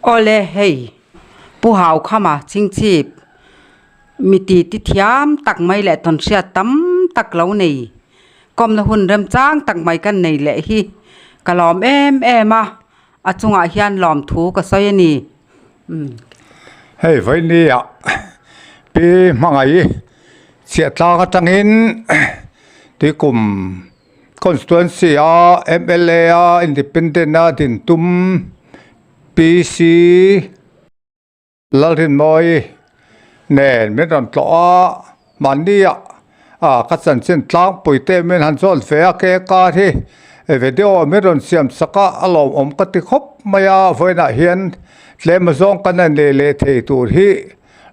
Awle hei Pu Haukhama chingchip mi ti ti thiam tak mai leh tawnhriat tam tak lo nei kawmna hun remchang tak mai kan nei leh hi ka lawm em em a, a chungah hian lawmthu ka sawi a ni. Hei vawinia Pi Hmangaih chhiahtlang atangin tuikum Constituency a mla a independent a din tum PC Lalrinmawi nen min rawn tlawh a, mahni ah ka chanchin tlangpui te min han zawn ve a, ke kar hi video min rawn siam sak a, a lawmawm ka ti khawp mai a, vawiinah hian tlem azawng kan han nei leh thei tur hi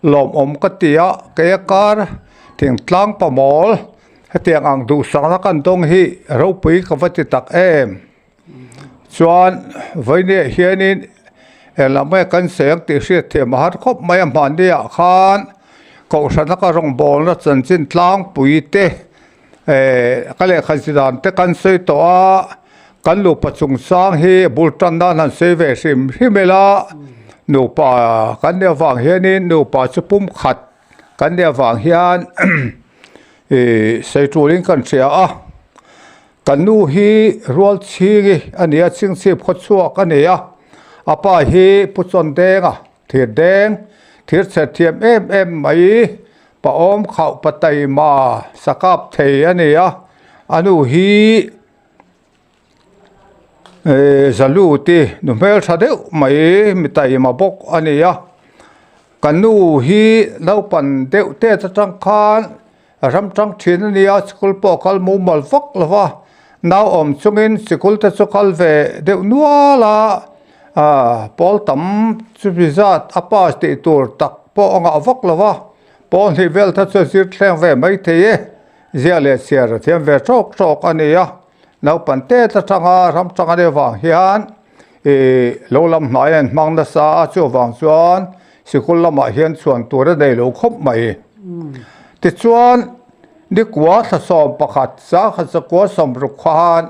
lawmawm ka ti a, ke kar thingtlang pamawl hetiang ang duhsakna kan dawng hi ropui ka va ti tak em. Chuan vawinia hianin englah mai kan seng tih hriat thiam a har khawp mai a hmanniah khan kohhrana ka rawngbawlna chanchin tlangpui te eh ka lehkha chi dan te kan sawi tawh a kan nupa chungchang hi bul tan nan han sawi ve hrim hrim ila nupa kan nih avang hianin nupa chu pumkhat kan nih avang hian ih sawi tulin kan hria a. Kan nu hi Rualchhingi a ni a, Chingchhip khawchhuak a ni a, a pa hi Pu Chawndenga thir deng, thir chher thiam em em mai, Paawm khauh Pataima sakap thei a ni a, a nu hi Zaluti nu hmeltha deuh mai Mitaima bawk a ni a, kan nu hi naupan deuh tet atang khan Ram tang thin a nia, sikul pawh kal mumal vak lo va, nau awm chungin sikul te chu kal ve deuh nual a, aaa pawl tam chumi zat a pass tih tur tak pawh a ngah vak lo va, pawl hnih vel te chu zir thleng ve mai thei e, ziah leh chhiar a thiam ve tawk tawk a ni a, naupang tet atanga ram tang a nih avang hian ih lo lam hnai an hmang nasa a, chuvang chuan sikul lamah hian chhuan tur a nei lo khawp mai. Tichuan, nikua thla 11 sangkhat zakua 60 khan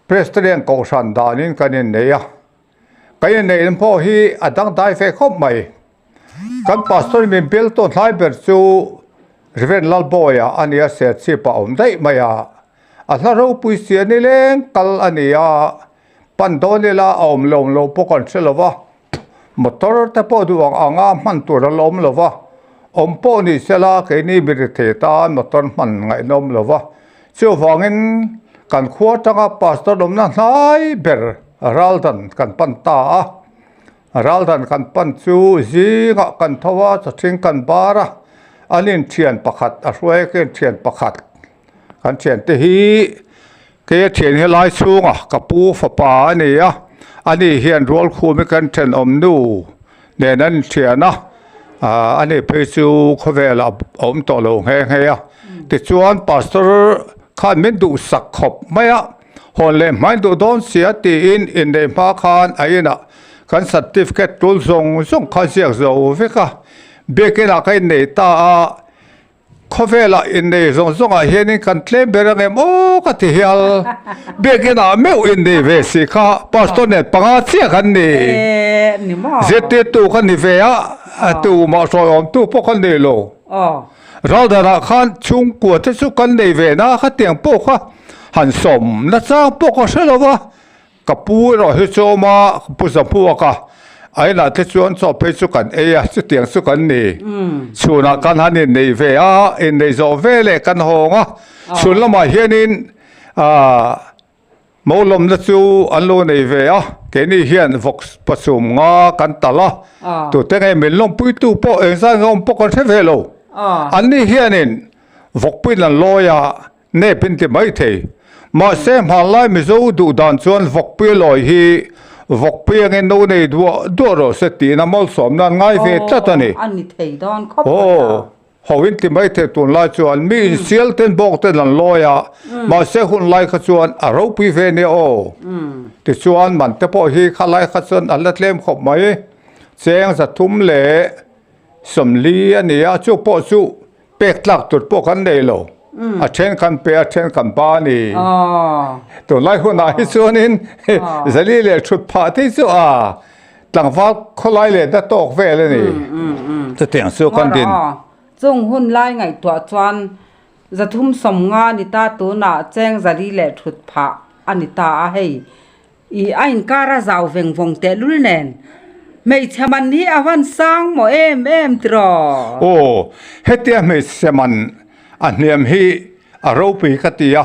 Presbyterian Kohhran danin kan innei a. Kan inneih pawh hi a dangdai ve khawp mai. Kan pastor min bial tawn hlai ber chu Rev. Lalbawia a nia, Serchhip-ah a awm daih mai a. A hla ropui sia nileng kal a ni a, pan dawn ila a awm lo lo pawh kan hre lo va. Motor te pawh duh ang anga hman tur a la awm lo va, awm pawh ni sela keini mi rethei tan motor hman ngaihna awm lo va. Chuvangin kan khua atanga pastor awmna hnai ber Raldan kan pan ta a, Raldan kan pan chu zingah kan tho a, chawthing kan bar a, an inthian pakhat a hruai a, ka inthian pakhat kan thiante hi Kei a thian hi lai chhunga ka pu fapa a ni a, ani hian rualkhum hi kan thenawm nu nen an inthian a, aah ani phei chu khawvelah a awm tawh lo nghe nghe a. Tichuan pastor khan min duhsak khawp mai a, hawn leh hmain duh dawn sia tiin inneih hma khan a inah kan certificate tul zawng zawng kha ziak zo vek a, biakinah ka innei ta a. Khawvelah innei zawng zawngah hianin kan tlem ber ang em aw ka ti hial. Biakinah meuh innei ve si kha pastor nen panga chiah kan ni. Zirtirtu ka ni ve a, tumah sawiawmtu pawh ka nei lo. Raldanah khan chhungkua te chu kan nei ve na khatiang pawh kha han sawm nachang pawh ka hre lo va. Ka pu erawh hi chu awm a, ka pu Zahmuak a, a inah te chuan chaw phei chu kan ei a, chutiang chu kan ni. Chhunah kan han innei ve a, innei zawh ve leh kan hawng a, chhun lamah hianin aah Maulawmna chu an lo nei ve a, keini hian vawk pasum nga kan talh a, tute nge min lawmpuitu pawh engzat nge awm pawh kan hre ve lo. Anni hianin vawkpuiin an lawi a, Nep in ti mai thei. Mahse hmanlai Mizo duh dan chuan vawkpui lawi hi vawkpui angin no nei duah duah rawh se tiin a malsawm nan ngai ve tlat a ni. A ni thei dawn khawp mai a. Aw, ho in ti mai thei tunlai chuan mi insial ten bawk ten an lawi a, mahse hunlai kha chuan a ropui ve nia aw. Tichuan man te pawh hi khalai kha chuan an la tlem khawp mai. Cheng 340 a ni a, chu pawh chu pek tlak tur pawh kan nei lo. A then kan pe a then kan ba a ni. Tunlai hunah hi chuanin zali leh thut phah te chu a tlangval khawlai leh na tawk vel a ni. Chutiang chu kan din. Chung hun lai ngaihtuah chuan 350 ni ta tunah cheng zali leh thut phah a ni ta a hei. I a inkar a zau veng vawng tehlul nen hmeichhe man hi a van sang maw em em tiraw? Aw, hetia hmeichhe man a hniam hi a ropui ka ti a.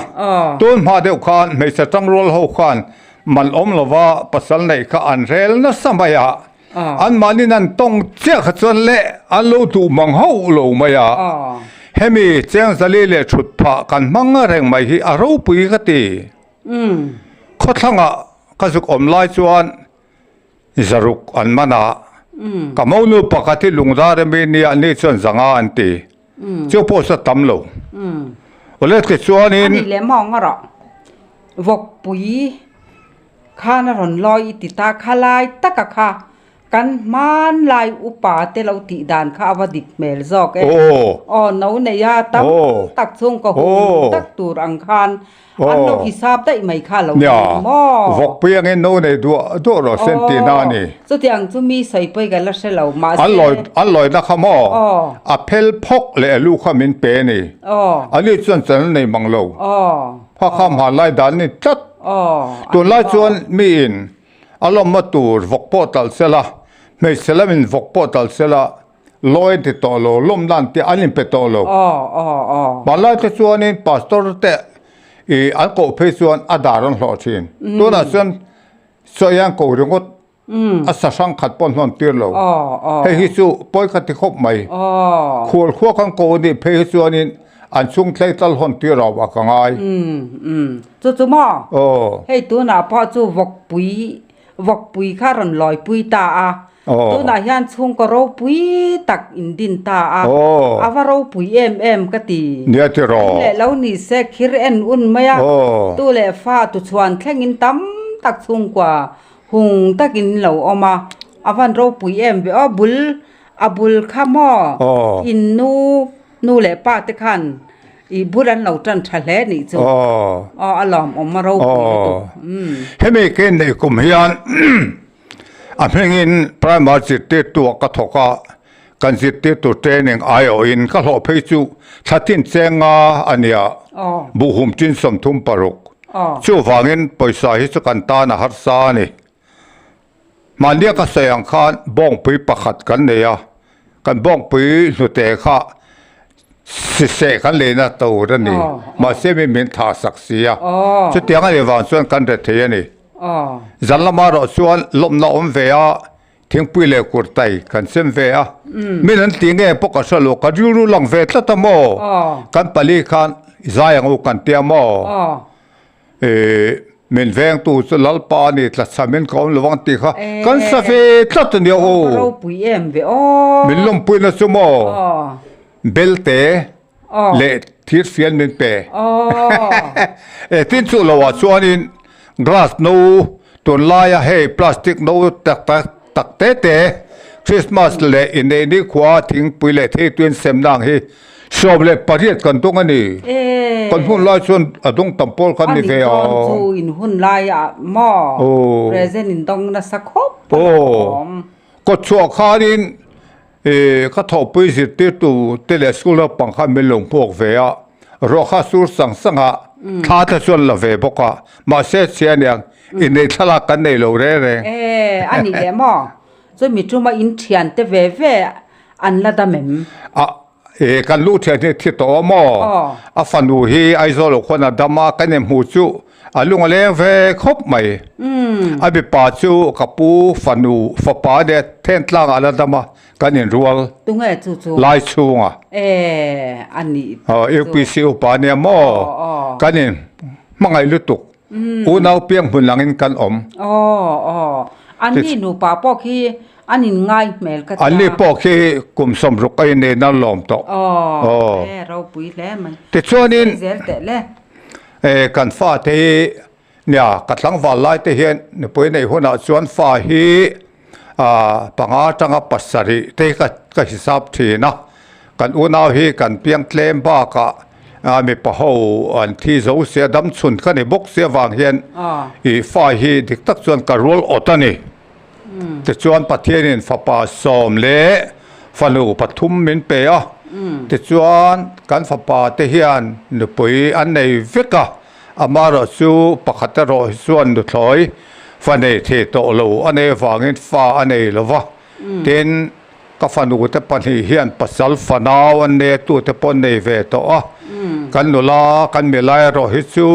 Tun hma deuh khan hmeichhe tangrual ho khan man awm lova pasal neih kha an rel nasa mai a. Anmahniin an tawng chiah kha chuan leh an lo duh mang hauh lo mai a. Hemi Chengzali leh Thutphah kan hmang reng mai hi a ropui ka ti. Khawthlangah ka zuk awm lai chuan zaruk an man a, ka monu pakhat hi lungdar emi nia ni chuan zanga an ti. Chu pawh chu a tam lo. Awle tichuanin. A nih leh mawng a rawh. Vawkpui khan a rawn lawi i ti ta kha lai taka kha Kan hmanlai upa te lo tih dan kha a va dik hmel zawk e. Aw no nei a tam tak chhung ka hum tak tur ang khan an lo hisap daih mai kha a lo ni maw? Vawkpui angin no nei duah duah rawh se an tih na a ni. Chutiang chu mi sawi pawi ka la hre lo mahse. An lawina kha maw a phel phawk leh a lu kha min pe a ni. Ani chuan chan a nei mang lo. Kha kha hmanlai dan a ni tlat. Tunlai chuan miin A lawmna tur vawk pawh talh se la, hmeichhe lamin vawk pawh talh se la, lawi an ti tawh lo, lawmna an ti an inpe tawh lo. Hmanlai te chuanin pastor te ih an koh phei chuan a dar an hlawh thin. Tunah chuan sawi an ko ringawt, a sa hrang khat pawh an hlawn tir lo. Hei hi chu pawi kha ti khawp mai. Khual khua kan ko anih phei hi chuanin An chhung tlei tal hawn tir rau a ka ngai. Umm chu chu maw? Aw. Hei tunah pawh chu vawkpui vawkpui kha rawn lawipui ta a. Aw. Tunah hian chhungkaw ropui tak in din ta a. Aw. A va ropui em em ka ti. Nia ti rawh. In leh lo ni se khir en un mai a. Aw. Tu leh fa tu chhuan thlengin tam tak chhungkua hung takin lo awm a. A van ropui em ve aw bul a bul kha maw? Aw. In nu Nu leh pa te khan i bul an lo tan tha hle nih chu. Aw a lawmawm a ropui lutuk. Hemi ke neih kum hian a hmingin Primer zirtirtu ah ka thawk a, kan zirtirtu training aiawhin ka hlawh phei chu thla tin cheng nga a nia, buhhum tin 36. Chuvangin pawisa hi chu kan tan a harsa a ni. Mahnia ka sawi ang khan bawngpui pakhat kan nei a, kan bawngpui hnute kha siseh kan leina tur a ni, mahse mi min thah sak si a, chutiang a nih vang chuan kan re thei a ni. Zan lamah erawh chuan lawmna awm ve a, thingpui leh kurtai kan sem ve a, min an ti nge pawh ka hre lo, ka rilru lang ve tlat a maw, kan pali khan zai ang u kan tia maw. Min vengtu chu Lalpa a ni tlachamin ka awm lo ang tih kha kan sa ve tlat a nia aw. Ropui em ve aw. Min lawmpuina chu maw belte leh thirfian min pe. Tin chu lo ah chuanin glass no tunlaia hei plastic no tak tak tak te te Christmas leh inneih nikhua thingpui leh theituin semna ang hi 18 kan dawng a ni. Kan hun lai chuan a dawng tam pawl kan ni ve a. A ni dawn chu in hun lai ah maw present in dawng nasa khawp a awm. Kawtchhuah khanin ka thawhpui zirtirtu te leh school naupang khan min lo hmuak ve a, ruah kha sur sang sang a, thla te chuan la ve bawk a, mahse chhia aniang inneih thlalak kan nei lo reng reng. A ni leh maw? Chumi tuma in thiante ve ve an la dam em? A, e, kan lu thian hi thi tawh a maw? A fanu hi Aizawl ah khuan a dam a, kan inhmuh chu a lung a leng ve khawp mai. A mipa chu ka pu fanu fapa a nia, Thentlang ah a la dam a, kan inrual Tunge chu chu? lai chhunga. E, a nih chu. UPC upa a nia maw? Kan in hmangaih lutuk. Unau piang hmun langin kan awm. Aw, aw. Anni nupa pawh khi An in ngai hmel ka tia. Anni pawh khi kum 60 a inei nan lawm tawh. Aw, e ropui hle mai. Tichuanin zel teh le. E kan fa te hi nia ka tlangval lai te hian nupui neih hunah chuan fa hi a panga atanga pasarih te hi ka ka hisap thin a. Kan unau hi kan piang tlem bakah. mipa ho an thi zo sia dam chhun ka ni bawk sia vang hian ih fa hi dik tak chuan ka rual awt a ni. Tichuan Pathianin fapa sawm leh fanu pathum min pe a, tichuan kan fapa te hian nupui an nei vek a, amaherawh chu pakhat erawh hi chuan nuthlawi fa nei thei tawh lo a nei avangin fa a nei lo va, tin ka fanu te pahnih hian pasal fanau an nei a tute pawh an nei ve tawh a, kan nula kan milai erawh hi chu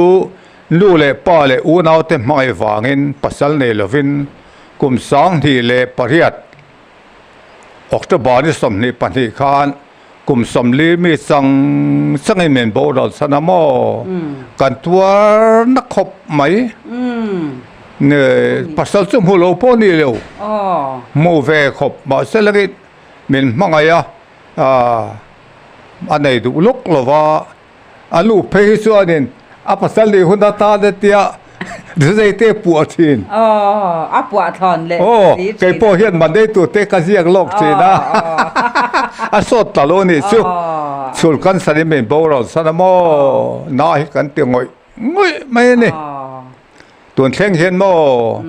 Nu leh pa leh unaute hmangaih vangin pasal nei lovin kum 2008 October ni 22 khan kum 40 mi chang changin min boral chhan a maw? Kan tuar na khawp mai. Pasal chu hmu lo pawh ni lo, hmu ve khawp mahse langin min hmangaih a, a nei duh lawk lo va. A nu phei hi chuanin a pasal nih hun atan a tia zei te puah thin. Aw, a puah thlawn leh Aw, si thin. kei pawh hian mahni tur te ka ziak lawk thin a. A sawt ta lo nih chu. Chhul kan san in min boral san a maw? Na hi kan ti ngawih ngawih mai a ni. Tun thleng hian maw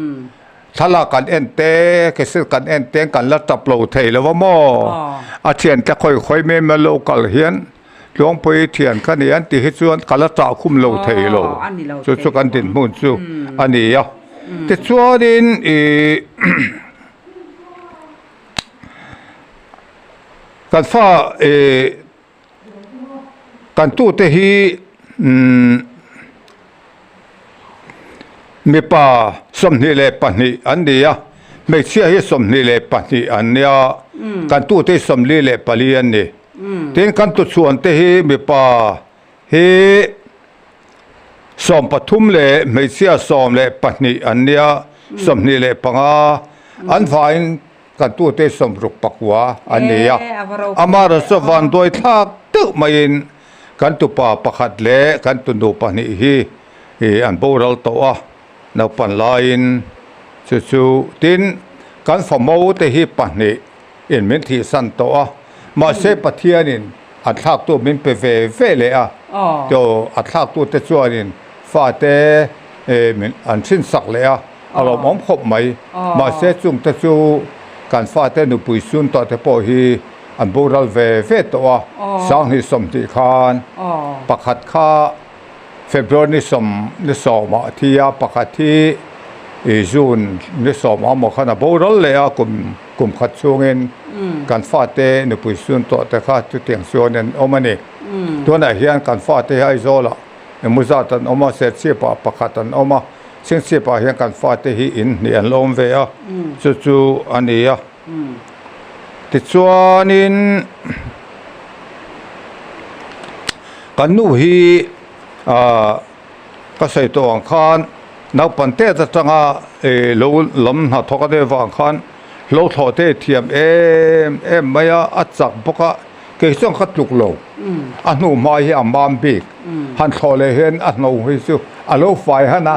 thlalak kan en te, cassette kan en te kan la tap lo thei lo a maw? A thiante khawi khawi mai mai lo kal hian Tluangpui thian ka ni an tih hi chuan ka la chah khum lo thei lo, chu chu kan dinhmun chu a ni a. Tichuanin ih kan fa ih kan tute hi umm mipa 22 an ni a, hmeichhia hi 22 an nia, kan tute hi 44 an ni. Tin, kan tuchhuan te hi mipa hi 13 leh hmeichhia 12 an nia, 25 an vaiin kan tute 69 an ni a. Amaherawhchu chu vanduai thlak deuh maiin kan tupa pakhat leh kan tunu pahnih hi an boral tawh a, naupan laiin chu chu tin kan famo te hi pahnih in min thihsan tawh a, mahse Pathianin a thlaktu min pe ve ve leh a, to a thlaktute chuanin fate min an hrinsak leh a, a lawmawm khawp mai. Mahse chungte chu kan fate nupui sun tawh te pawh hi an boral ve ve tawh a, 2020 khan pakhat kha February ni sawm ni sawmah a thi a, pakhat hi June ni sawmah maw khan a boral leh a kum kum khat chhungin kan fate nupui sun tawh te kha chutiang chuan an awm a ni. Tunah hian kan fate hi Aizawlah emaw zat an awm a, Serchhipah pakhat an awm a, Chhingchhipah hian kan fate hi in hnih an la awm ve a, chu chu a ni a. Tichuanin kan nu hi ah ka sawi tawh ang khan naupang tet atanga ih lo lam hnathawk a deuh vang khan lo thlawh te thiam em em mai a, a chak bawk a, kei chuan ka tluk lo, a hnu hma hi a mam bik, han thlawh leh hian a hno hi chu a lo fai han a,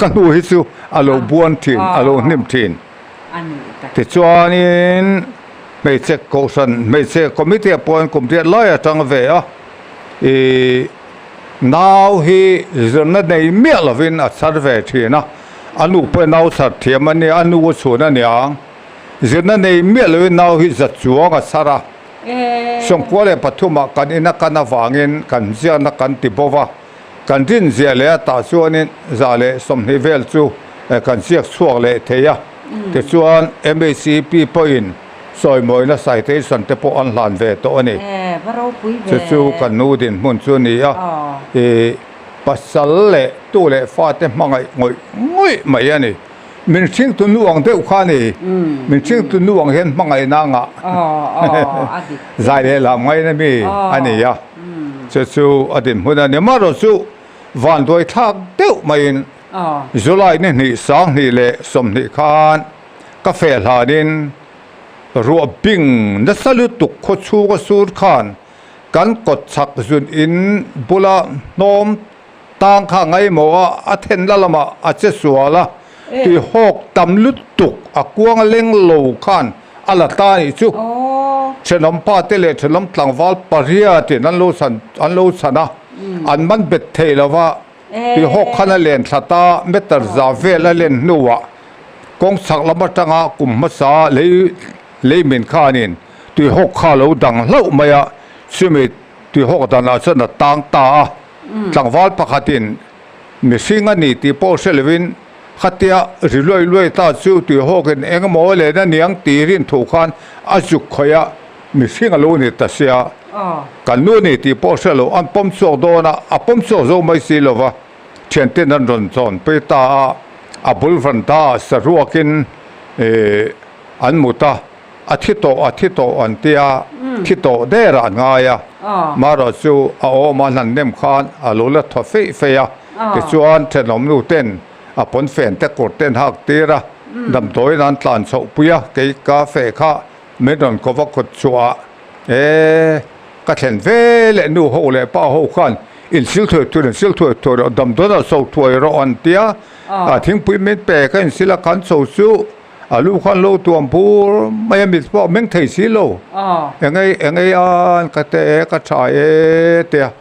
ka hnu hi chu a lo buan thin, a lo hnim thin. Tichuanin hmeichhe kohhran, hmeichhe committee ah pawhin kum riat lai a tang ve a, ih nau hi zirna nei miah lovin a chhar ve thin a, a nu pawhin nau chhar thiam a nia, a nu a chhun a niang, zirna nei miah lovin nau hi za chuang a chhar a, 93 ah kan ina kan avangin kan ziakna kan ti bo va. Kan rin ziah leh a tah chuanin 120 vel chu kan ziak chhuak leh thei a, tichuan MHCP pawhin sawimawina citation te pawh an hlan ve tawh a ni. Chu chu kan nu dinhmun chu a ni a, ih pasal leh tu leh fate hmangaih ngawih ngawih mai a ni. Min hringtu nu ang deuh kha a ni, min hringtu nu ang hian hmangaihna a ngah zai leh lam ngaina mi a ni a. Chu chu a dinhmun a ni. Amaherawh chu vanduai thlak deuh maiin July ni hnih 2020 khan ka feh hlanin ruah bing nasa lutuk khaw chhunga sur khan kan kawt chhak zun in bula hnawm tang kha ngaimawh a, a thenna lamah a che sual a, tui hawk tam lutuk a kuang leng lo khan a la ta nih chu. Thenawm pa te leh thenawm tlangval pariatin an lo chhan an lo chhan a, an man bet thei lo va, tuihawk khan a len thlat a, meter za vel a len hnuah kawng chhak lam atanga kum hmasa lei lei min khanin tuihawk kha a lo dang hlauh mai a, chumi tuihawk danah chuan a tang ta a, tlangval pakhatin mihring a ni tih pawh hre lovin khatia ri luai luai ta chu tuihawkin eng emaw len a niang tih rin thu khan a zuk khawih a, mihring a lo ni ta sia, kan nu ni tih pawh hre lo, an pawm chhuak dawn a, a pawm chhuak zo mai si lova, thianten an rawn chawn pei ta a, a bul van ta a saruakin ih an mut a. A thi tawh, a thi tawh an ti a, thi tawh derah an ngai a. Marawh chu a awm a hlan nem khan a lo la thaw feih feih a. Tichuan thenawm nu ten a pawnfen te kawr ten hak tir a, damdawiin an tlan chhoh pui a, kei ka feh kha min rawn ko va kawt chhuah a, e ka thlen ve leh nu ho leh pa ho khan insil thuai thuai insil thuai thuai rawh, damdawiin a chho thuai rawh an ti a, a thingpui min pe ka insil a kan chho chu. A lu khan lo tuam bur mai a mit pawh a meng thei si lo. Engei engei an ka te e ka tha e tia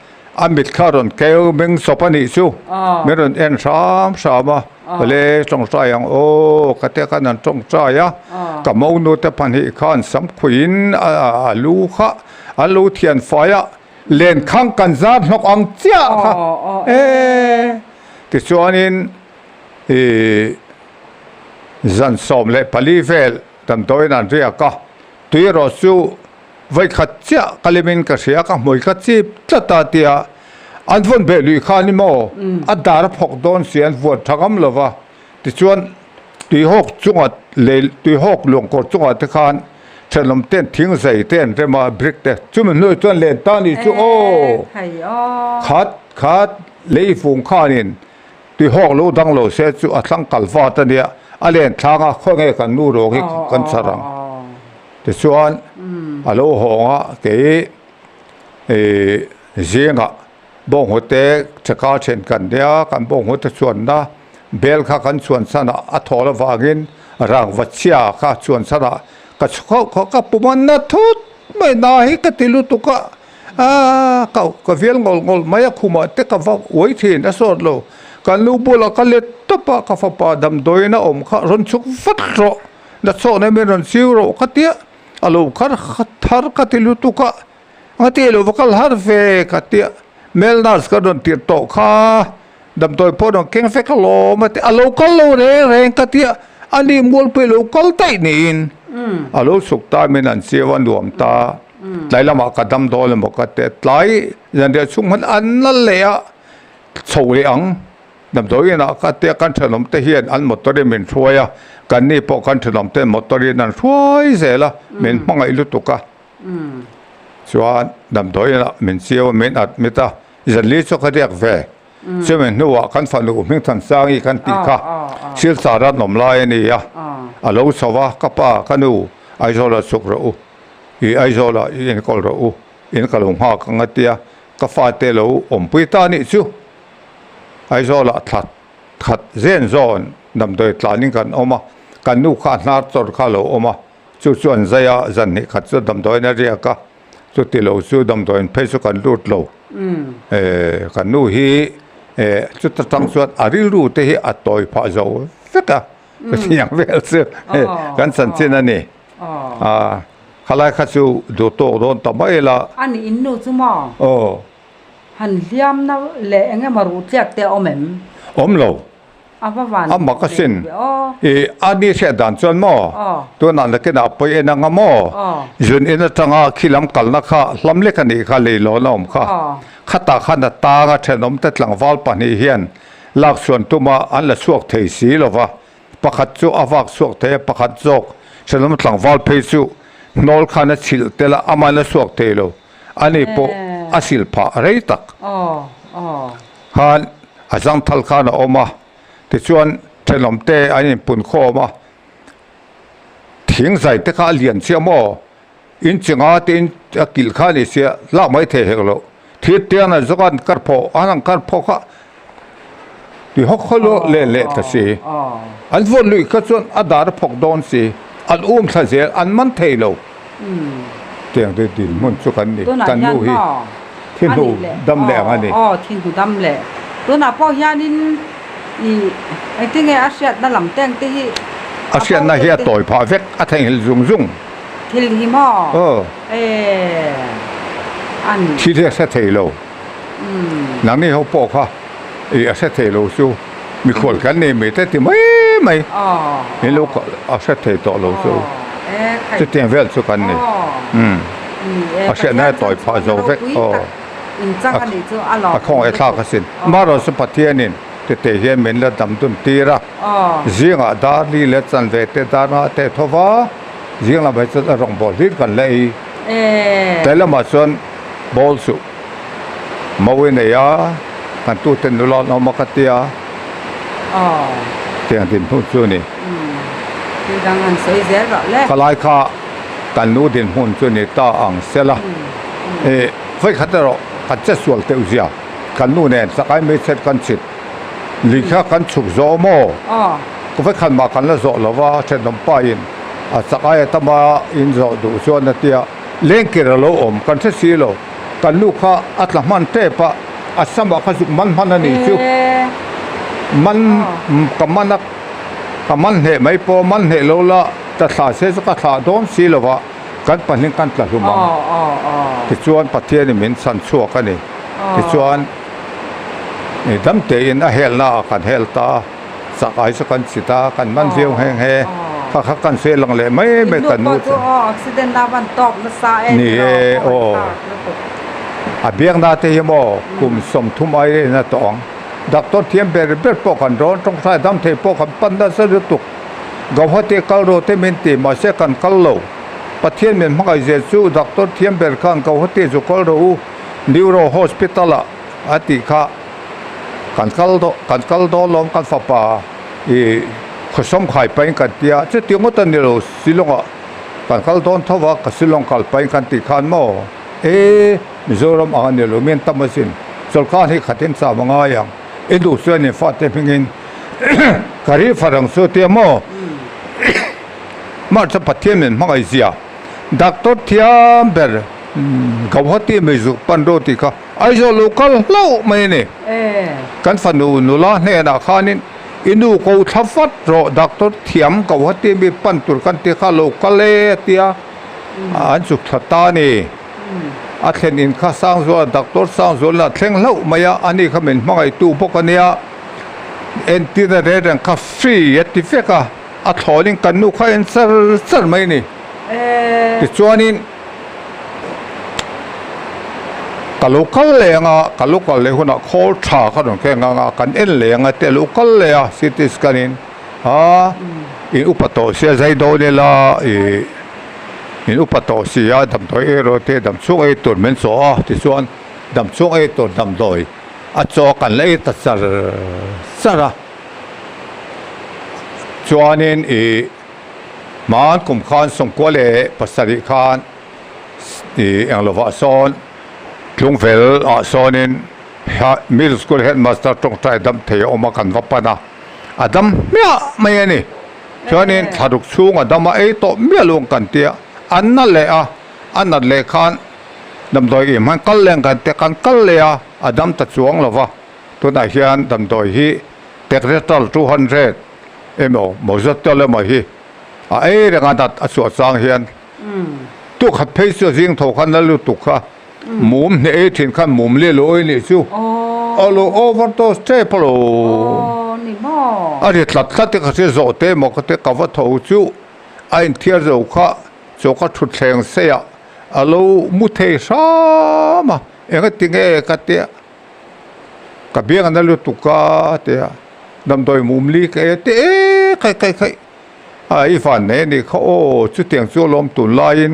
a mit kha rawn keu meng sawp a nih chu. Min rawn en hram hram a, awle tawngtai ang aw ka te khan an tawngtai a, ka monu te pahnih khan sam khuiin a lu kha an lo thian fai a, lenkhang kan zar hnawk ang chiah kha e tichuanin ih. Zan 14 vel damdawiin an riak a, tui erawh chu vawikhat chiah ka limin ka hria, ka hmui ka chip tlat a tia an vawn beh lui kha ni maw, a dar a phawk dawn si an vuan tha ngam lo va, tichuan tuihawk chunga lei tuihawk luangkawr chungah te khan thenawm ten thing zai te an rem a, brick te chumi hnuai chuan len ta ni chu aw khat khat lei vung khanin Tihawk lo dang lo se chu a thlang kal vat a nia, a len thlang a, khaw nge kan nu ruang hi kan chhar ang. Tichuan a lo hawng a, kei ih zingah bawnghnute cheka then kan nia, kan bawnghnute chuanna bel kha kan chhuan chhan ah a thawl avangin rangva chhia kha chhuan chhan ah ka chhuak kha ka pum a na thut mai na hi ka ti lutuk a. A ka ka vial ngawlh ngawlh mai a khumah te ka va uai thin a sawt lo. Kan lu bulah ka let tawp a, ka fapa damdawiin a awm kha rawn chhuk vat rawh, na chhawhna min rawn chiu rawh ka tia, a lo khar thar ka ti lutuk a, ngati lo va kal har ve ka tia, male nurse ka rawn tirh tawh kha damdawi pawh rawn keng vek alawm a ti, a lo kal lo reng reng ka tia, ani mualpui lo kal daih niin a lo chhuk ta min an chiu a nuam ta. Tlai lamah ka dam dawn emaw ka ti a, tlai zanriah chhung hman an la leh a, chho leh ang damdawi inah ka ti a, kan thenawm te hian an motor in min hruai a, kan ni pawh kan thenawm ten motor in an hruai zel a, min hmangaih lutuk a, chuan damdawi inah min chiu a, min admit a, zanli chu ka riak ve, chumi hnuah kan fanu Hmingthansangi kan tih kha Silchar a nawm lai a ni a, a lo chho a, ka pa ka nu Aizawl ah chhuk rawh u. I Aizawlah i enkawl rawh u, in ka lo nghak ang a tia, ka fate lo awmpui ta anih chu. Aizawlah thla khat zen zawn damdawi tlanin kan awm a, kan nu kha a hnar chawr kha a lo awm a, chu chu an zai a, zan hnih khat chu damdawiin a riak a, chuti lo chu damdawiin phei chu kan lut lo. Kan nu hi chuta tang chuan a rilru te hi a tawi phah zo vek a, chutiang vel chu kan chanchin a ni. A, khalai kha chu duh tawk dawn ta mai la. A nih in nu chu maw? Aw. Han hliamna leh eng emaw ruh tliak te a awm em? Awm lo. A va van A mak asin. ve aw. I, a ni hriat dan chuan maw? Aw. Tunah nakinah pawi en anga maw? Aw. Zun in atanga khi lam kalna kha hlam lek a nih kha leilawn a awm kha. Aw. Khatah khan a tanga thenawmte tlangval pahnih hian lak chhuan tuma an la chhuak thei si lova. Pakhat chu a vak chhuak thei a, pakhat zawk Shalom tlangval phei chu hnawl khan a chhilh tel a, amahin a chhuak thei lo. Ani pawh a sil phah rei tak khan a zangthal khan a awm a, tichuan thenawm te an inpun khawm a, thing zai te kha a lian chiah maw? In chinga te in a kilh kha a ni sia, lak mai thei hek loh. Thir tiang an zawk a, an kar phawh, an han kar phawk a, ti hawk haw luah leh leh ta si. An vawn luih kha chuan a dar a phawk dawn si, an um thla zel, an man thei lo. Tiang te dinhmun chu kan ni. Tunah Kan hian nu hi maw? thi A hnu nih leh dam leh aw ang a ni. aw thi hnu dam leh. Tunah pawh hianin ih engtinge a hriatna lam teng te hi A a hriatna bo hi deuh a te. tawi phah vek, a theihnghilh zung zung. Thil hi maw? Aw. Ee a ni. Thil hi a hre thei lo. Nangni ho pawh kha ih a hre thei lo chu mikhual kan nei mai te ti mai mai in lo a hre thei tawh lo chu chutiang vel chu kan ni a hriatna a tawi phah zo vek aw a khawngaih thlak asin amaherawhchu Pathianin tete hian min la dam dun tir a zingah dar li leh chanve te dar nga te tho va zing lamah hi chuan a rawngbâwl hlir kan la ei tlai lamah chuan bawl suh. Mawi nei a, kan tute nula an awm a ka tia. Tiang dinhmun chu a ni. Khalai kha kan nu dinhmun chu ni ta ang sela. Vawikhat erawh kan che sual teuh zia. Kan nu nen chakai meichher kan chhit. Lui kha kan chhuk zawh maw? Vawikhat mah kan la zawh lo va, thenawm pa in a chakai a tama in zawh duh chuan a tia. Lengkir a lo awm kan hre si lo. Kan nu kha a tla hman tep a, a samah kha zuk man hman a nih chu. Man ka man a, ka man hneh mai pawh man hneh lo la, ka thlah se chu ka thlah dawn si lo va, kan pahnih kan tla hlum ang. Tichuan Pathianin min chhan chhuak a ni. Tichuan dam tein a helna ah kan hel ta a. Chak ai chu kan chit a, kan man viau nghe nghe. Kha kha kan sawi lang leh mai mai kan nu chu. Ni e aw. A biakna te hi maw kum 30 ai in a tawh ang. Doctor thiam ber ber pawh kan rawn tawngtai dam thei pawh kan pan nasa lutuk. Gauhati kal rawh te min ti mahse kan kal lo. Pathian min hmangaih zel chu doctor thiam ber khan Gauhati chu kal rawh u Neuro Hospital ah a tih kha. Kan kal daw kan kal dawn lawm kan fapa ih khawsawm khai pahin kan ti a, chuti ngawt a ni lo Shillong-ah kan kal dawn tho va, ka Shillong kal pahin kan tih khan maw e Mizoram ang a ni lo mian tam asin chawlhkar hi khatin cham a ngai ang i duh chuan in fate hmingin ka rih far ang chu tia maw mahse Pathian min hmangaih zia doctor thiam ber Gauhati Mizuk pan ro tih kha Aizawl lo kal hlauh mai a ni. Kan fanu nula hnenah khanin i nu ko thla vat rawh doctor thiam ko ha ti mi pan tur kan ti kha lo kal e a tia an chuk thla ta a ni. A thlen in kha Sangzuala doctor Sangzuala thleng hlauh mai a, ani kha min hmangaihtu bawk a nia. Entirna reng reng kha free a ti vek a, a thlawnin kan nu kha en char char mai a ni. Tichuanin. Ka lo kal leh ang a, ka lo kal leh hunah khawl tha kha rawn keng ang a, kan en leh ang a te a lo kal leh a CT scan in a in upa tawh sia zai dawn ila ih in upa tawh si a damdawi ei rawh te dam chhung ei tur min chaw a tichuan dam chhung ei tur damdawi a chaw kan la ei ta char char a chuanin ih. Hmaan kum khan 97 khan ih eng lovah sawn Tlungvel ah sawnin Middle School Headmaster tawngtai dam thei a awm a kan va pan a, a dam hmiah mai a ni. Chuanin thlaruk chhung a dam a ei tawh miah lo ang kan tia, an na leh a, a nat leh khan damdawi im han kal leh ang kan tia kan kal leh a, a dam ta chuang lo va. Tunah hian damdawi hi Tegretol 200 emaw Mawzawt emaw hi a ei reng a nat a chhuah chang hian tu khat phei chu a zing tho khan la lutuk kha mum hneh ei thin khan mum leh lo ei nih chu a lo overdose tep a lo a ri tlat tlat te ka hria zawh te emaw ka te ka va tho chu a inthiar zo kha chaw ka thutthleng seiah a lo mu thei hram a engatinge ka tia. Ka biang a na lutuk a tia damdawi mum li ka e te e khai khai khai a i van nei a nih kha aw chutiang chu alawm tun laiin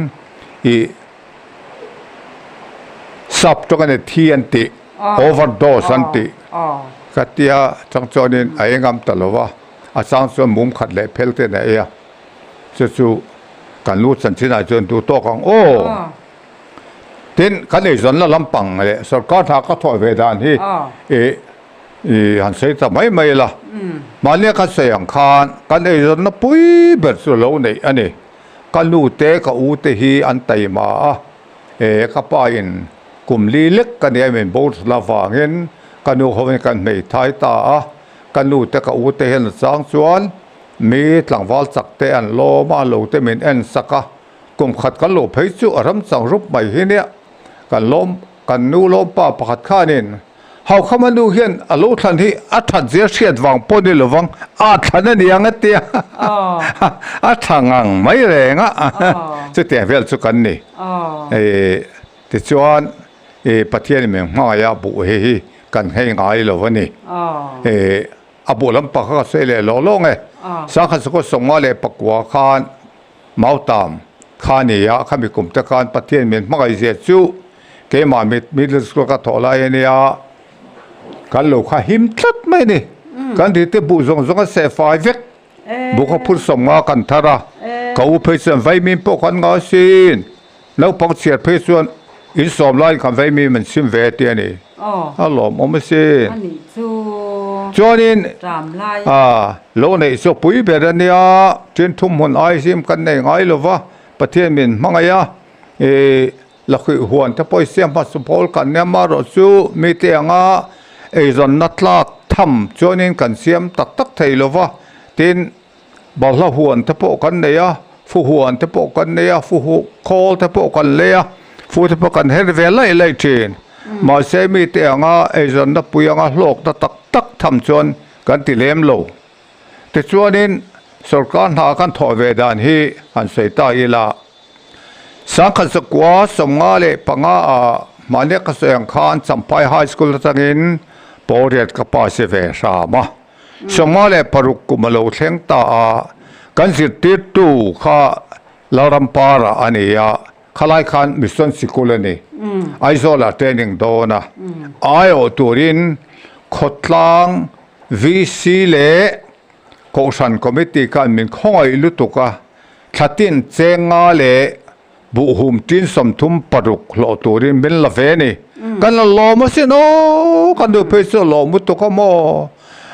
ih sap tawng a ni thi an tih overdose an tih ka tia chang chuanin a ei ngam ta lo va a chang chuan mum khat leh phel ten a ei a chu chu kan lu chanchinah chuan duh tawk ang aw. Tin, kan eizawnna lampang leh sorkar hna ka thawh ve dan hi i han sawi ta mai mai ila. Mahnia kan sawi ang khan kan eizawnna pui ber chu lo neih a ni. Ka nu te ka u te hi an taima a. E ka pa in kum li lek ka nia min boral avangin ka nu hovin kan hmeithai ta a, ka nu te ka u te hian a chang chuan mi tlangval chak te an lawm a, lo te min en sak a, kum khat kan lo phei chu a ram chang rup mai hi nia kan lawm kan nu lawm pa pakhat khanin Haukhama nu hian a lo thlan hi a that zia hriat vang pawh ni lovang, a thlan a ni ang a tia, a tha ngang mai reng a, chutiang vel chu kan ni. Tichuan Pathian in min hmangaih a buh hi hi kan nghei ngai lo a ni. A buh lampang kha ka sawi leh lawk lawk nge, Sangkhat Sakawt 54 khan Mautam kha ni a, khami kum te khan Pathian min hmangaih zia chu keimah middle school ka thawh lai a nia, kan lo kha him tlat mai a ni. Kan ri te buh zawng zawng a seh fai vek, buh kha phur 50 kan thar a, ka u phei chuan vaimim pawh kan ngah asin, naupang chhiar phei chuan in sawm laiin kan vaimim an chhim ve tih a ni. A lawmawm asin. Chuanin lo neih chu pui ber a nia, tin thum hmun ai zim kan nei ngai lo va, Pathian min hmangaih a, ih lakhuih huan te pawh i siam hmasa pawl kan nia amaherawh chu mite anga eizawnna tlak tham chuanin kan siam tak tak thei lo va, tin Balhla huan te pawh kan nei a, fu huan te pawh kan nei a, fu hu khawl te pawh kan lei a, fu te pawh kan her ve laih laih thin. Mahse mite anga eizawnna pui anga hlawkna tak tak tham chuan kan ti lem lo. Tichuanin sorkar hna kan thawh ve dan hi han sawi ta ila. 1955 ah mahni ka sawi ang khan Champhai High School atangin pawlriat ka pass ve hram a. 56 kum a lo thleng ta a, kan zirtirtu kha Lalrampara a ni a, khalai khan Mission Sikul a ni, Aizawlah training dawn a, aiawh turin khawtlang VC leh Kohhran Committee khan min khawngaih lutuk a, thlatin cheng nga leh Buhhum tin 36 hlawh turin min la ve ni. Kan la lawm asin aw, kan nu phei chu a lawm lutuk a maw,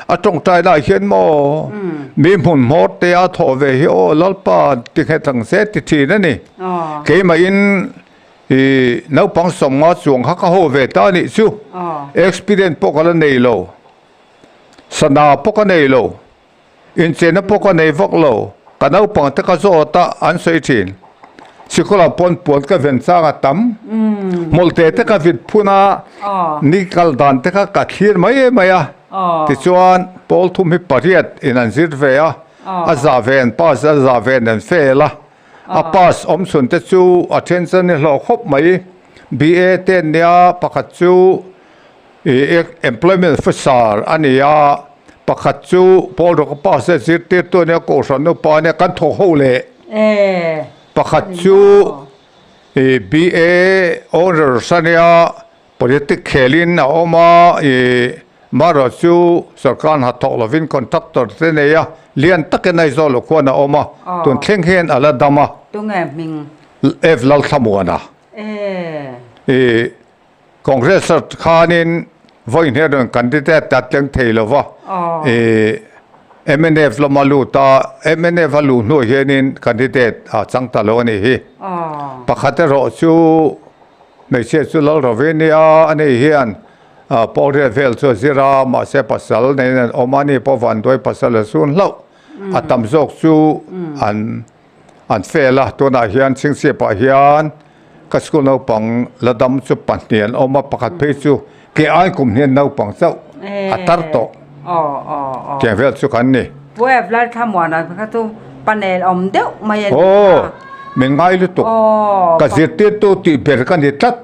a tawngtai lai hian maw, mi hmun hmawr te a thawh ve hi aw Lalpa ti nghet ang se ti thin a ni. Keimahin i naupang 50 chuang kha ka haw ve ta anih chu, experience pawh ka la nei lo, sana pawh ka nei lo. Inchena pawh ka nei vak lo, ka naupang te ka zawt a, an sawi thin. Sikawlah pawn puan ka ven chang a tam. Hmawlhte te ka vit phun a, ni kal dan te kha ka thlir mai mai a. Tichuan, pawl thum hi pariat in an zir ve a, a zah ve an pass a, a zah ve an fail a. A pass awm chhun te chu a then chuan i hlawh khawp mai. BA te an nia, pakhat chu I employment officer a ni a, pakhat chu Paul Roka pass a zirtirtu a nia, Kohhran upa a nia, kan thawk ho leh. Pakhat chu i BA honours a nia, politic khelin a awm a, i marawh chu sorkar hna thawk lovin contractor te nei a, lian takin Aizawl lo khuan a awm a, tun thleng hian a la dam a. Tunge hming? F Lalthlamuana. I Congress ah khanin vawi hne rawn candidate a tleng thei lo va, ih mnf lama lut a, mnf a luh hnuah hianin candidate a chang ta lo a nih hi. Pakhat erawh chu hmeichhia chu Lalravi a nia, ani hian Paul vel chu a zir a, mahse pasal neiin an awm a, ani pawh vanduai pasal a sun hlauh, a tam zawk chu an An fail a, tunah hian chhingchhipah hian ka school naupang la dam chu pahnih an awm a, pakhat phei chu ke ai kum hian naupang chauh a tar tawh tiang vel chu kan ni. Pu Ef Lalthlamuana kha chu panel awm deuh mai a ni a. Min ngai lutuk. Ka zirtirtu tih ber ka ni tlat.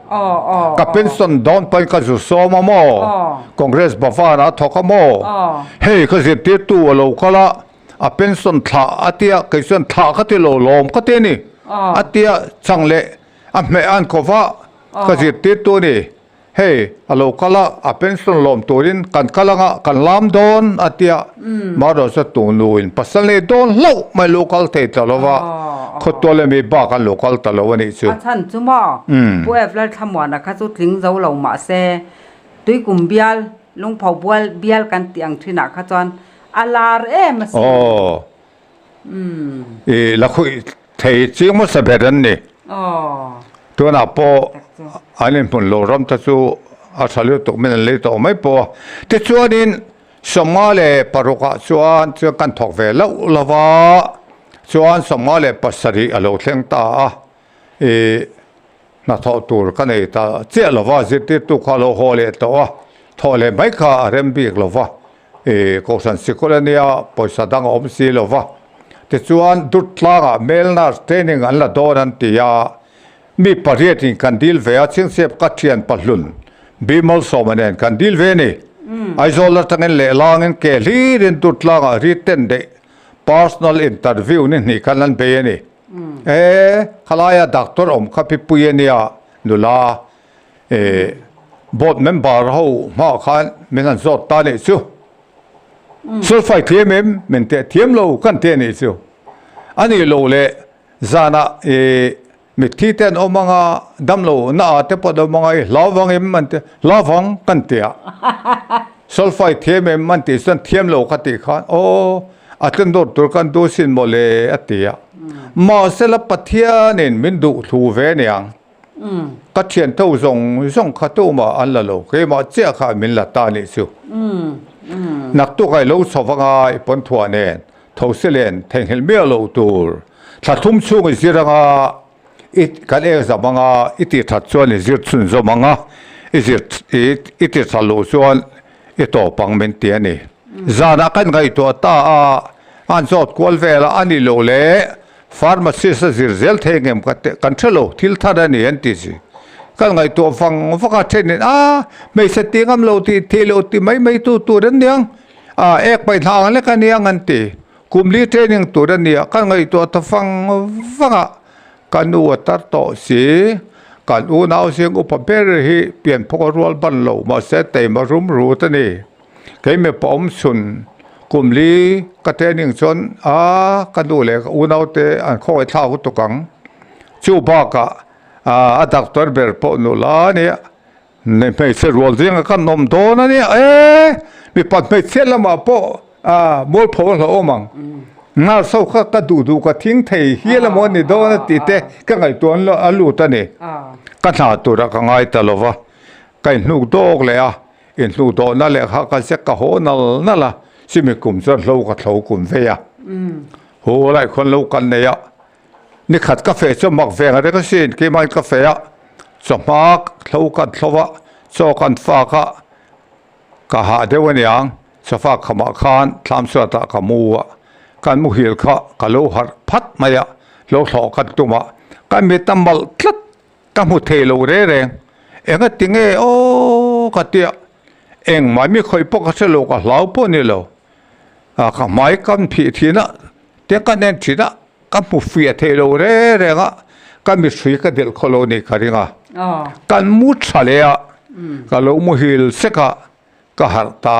Ka pension dawn pahin ka zu sawm a maw? Congress Bhavan ah a thawk a maw? Hei ka zirtirtu a lo kal a. A pension thlah a tia, kei chuan thlah ka ti lo lawm ka ti a ni. A tia chang leh a hmeh a an ko va, ka zirtirtu a ni. Hei a lo kal a, a pension lawm turin kan kal anga kan lam dawn a tia, marawh chu tunu in pasal nei dawn hlauh mai lo kal thei ta lo va, khawtual emi bak an lo kal ta lo a nih chu. A chhan chu maw? Pu Ef Lalthlamuana kha chu tling zo lo mah se, Tuikum bial, Lungpho bual bial kan tih ang thinah kha chuan A lar em a sin. Aw. I la khuih thei chiang hmasa ber an ni. Aw. Tunah pawh an inhmun lo ram te chu a tha lutuk min an lei tawh mai pawh a. Tichuanin 56 ah chuan chuan kan thawk ve loh lo va, chuan 57 a lo thleng ta a, ih hnathawh tur ka nei ta chiah lo va, zirtirtu kha a lo haw leh tawh a, thawh leh mai kha a rem bik lo va. Ih Kohhran sikul a nia, pawisa dang a awm si lo va. Tichuan Dut tlangah male nurse training an la dawn an ti a, mi pariatin kan dil ve a, Chhingchhiap ka thian pahlun Bimal Sawma nen kan dil ve a ni. Aizawl atangin lehlangin ke hlirin Dut tlangah written leh personal interview ni hnih khan an bei a ni. E, khalaia doctor awm kha pipui a nia, nula. Eh, board member ho hmaah khan min han zawt ta nih chu. Sulfai thiam em? Min teh thiam lo kan teh nih chu. A nih loh leh zanah eh mitthi te an awm anga damlo na ah te pawh an awm anga i hlau vang em an ti hlau vang kan ti a. Sulfai thiam em an tih chuan thiam lo ka tih khan aw a tlin dawr tur kan duh sin mawle a ti a. Mahsela Pathianin min duh thlu ve aniang. Ka thian tho zawng zawng kha tumah an la lo, keimah chiah kha min la ta nih chu. Naktuk ai lo chho vanga i pawn thuah nen, tho si len theihnghilh miah lo tur. Thla thum chhung i zir anga, i kan eng zam anga i tih that chuan i zir chhun zawm anga, i zir i ti that loh chuan i tawp ang min ti a ni. Zanah kan ngaihtuah ta a, an zawt kual vel a, a nih loh le Pharmacist a zir zel thei ngem ka teh kan hre lo, thil thar a ni an ti si. Kan ngaihtuah vang vak a thenin a hmeichhe ti ngam lo tih thih loh ti mai mai tu tur an niang a ek paih hna ang lek a niang an ti. Kum li training tur a nia kan ngaihtuah ta vang vang a ka nu a tar tawh si. Kan unau zing upa ber hi pianphawk a rual ban lo mahse teima rum rut a ni. Kei mipa awm chhun kum li ka training chuan a ka nu leh ka unau te an khawngaih thlak lutuk ang. Chu bakah a doctor ber pawh nula a nia, hmeichhe rual zinga kan awm dawn a nia e, mipa hmeichhe lamah pawh mualpho a hlauhawm ang. Nurse ho kha ka duh duh ka thing thei hial emaw a ni dawn a tih te ka ngaihtuah a lut a ni. Ka hna turah ka ngai ta lo va, ka inhnuk dawk leh a. Inhnuhdawhna lehkha ka zek ka haw nal nal a, chumi kum chuan hlo ka thlo kum vei a. Hu lai khawn lo kan nei a, nikhat ka feh chu mak ve ang reng asin, keimah in ka feh a, chawhma hlo kan thlo a, chaw kan fak a, ka hah deuh aniang, chawfa khamah khan thlam chhuatah ka mu a, kan muhil kha ka lo harh phat mai a, lo thlawh kan tum a, ka mit a malh tlat. Ka hmu thei lo reng reng. Enga ti nge aw ka tia. Engmah mi khawih pawh ka hre lo, ka hlau pawh ni lo. A ka hmai kan phih thin a, tiang kan en thin a, ka hmu fiah thei lo reng reng a, ka mithrui ka delh khaw lo nih ka ring a. Kan mu tha leh a, ka lo muhil sek a, ka harh ta.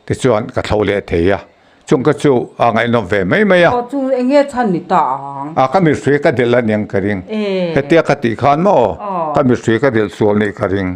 Tichuan ka thlo leh thei a, chung ka chu a ngaihnawm ve mai mai a. Aw chu eng nge chhan ni ta ang? A ka mithrui ka delh a niang ka ring. Hetia ka tih khan maw ka mithrui ka delh sual nih ka ring.